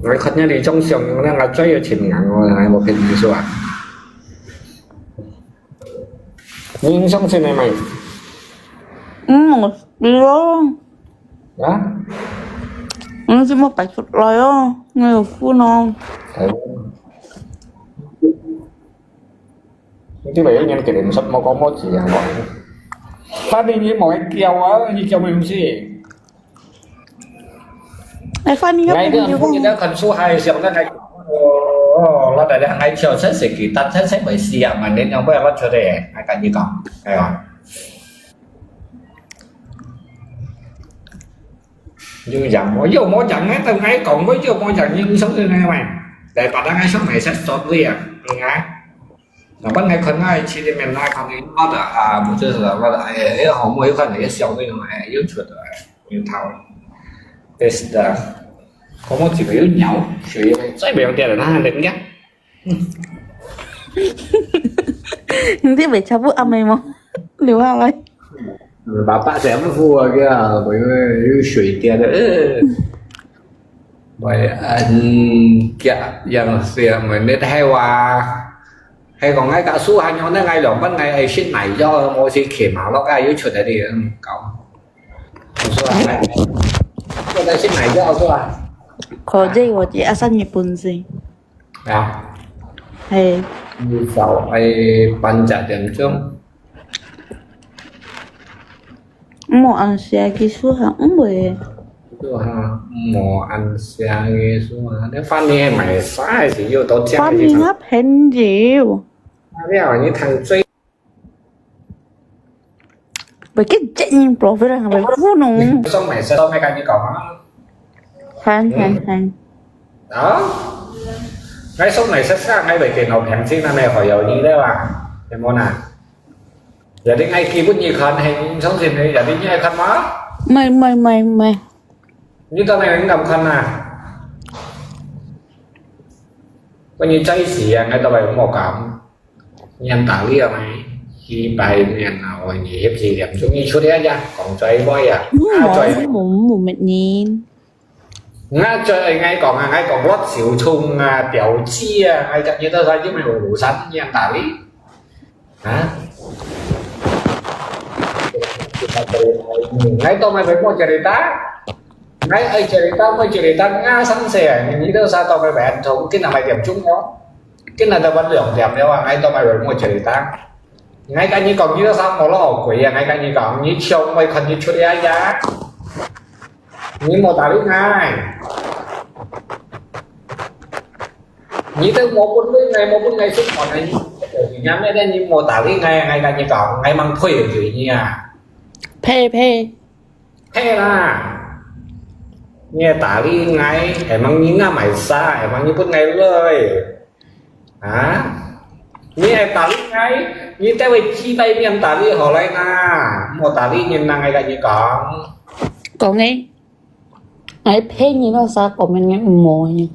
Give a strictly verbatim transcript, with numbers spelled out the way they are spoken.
我看见你种相，那我最有钱人哦，我骗你说啊。你印象深的没？嗯，我知哦。啊？嗯，怎么摆出来哦？没有付哦。哎，你这个人给人说莫讲莫讲啊，反正你莫叫啊，你叫没东西。 哎，饭你要 Ngai 不 dia 要 pun kita kan suhai siang na ngai. Oh, lo dari ngai chio sen se ki tan sen se mai siang man den yang bai lo chio de. Ngai kan ni kong. Ayo. Yung yang mo, yo mo yang ngai tao ngai kong mo, yo mo yang yung song se ngai mai. Dai pa ngai song mai sen sot li ya. Ngai. Nang ban ngai kan ngai chi de men ngai kan ni ma da a, mo se sa ma da ai, eh, ho mo yo kan ni siang ni ngai, yo chio de. 有头。但是的，我们这个有鸟，所以再不用点了，那人家。你这尾全部阿妹吗？留下来。 Bapak saya pun hua kaya, 因为有水电的，呃，喂，嗯，kaya yang saya menit hewa，还讲哎，个树还有那个两半个哎，是哪一个？我是骑马路啊，又出来的，嗯，搞。我说哎，我在是哪一个？是吧？可这我觉得阿三日本事。啊，嘿，你早哎半只点钟，我按下去说还唔会。对哈，我按下个是吧？那饭店买啥是有多加把一你那朋友，那料你谈最我给这人 profit 还会糊弄。送美食都没跟你搞吗？很很很，啊？我送美食上，我为电脑平静那没好有你的吧？有没呢？有的爱基本你看，很相信的，有的你爱看吗？没没没没，你到底有敢看呐？关于这一些啊，我都没有敢。年大了嘛，几百年啊，我你翕几点钟你出来呀？讲最坏呀，啊最。我我没人。 Nga最愛講啊，愛講落小聰啊、表姐啊，愛講你都係因為無三年打理啊。Ngai tao mày phải mua cerita. Ngai ai cerita, mua cerita nga sang xe, ni đâu sa tao mày phải ăn thong, cái nào mày điểm chung nhau. Cái nào tao vẫn lượng điểm nhau, ngai tao mày phải mua cerita. Ngai cái như còn như sao mà lo quỷ à, ngai cái như còn như chồng mày còn như chuột ya ya. 你無打理𠊎。你都無分類，𠊎無分𠊎識看啊！你，你咩咧？你無打理𠊎，𠊎甲你講，𠊎吂配合你啊！呸呸！係啦，你愛打理𠊎，係吂你那買啥，係吂你分𠊎來。 啊？你愛打理𠊎，你在位幾百年打理好來啦，莫打理人啦，𠊎甲你講。講誒，𠊎陪你到啥講咩？你毋無呢？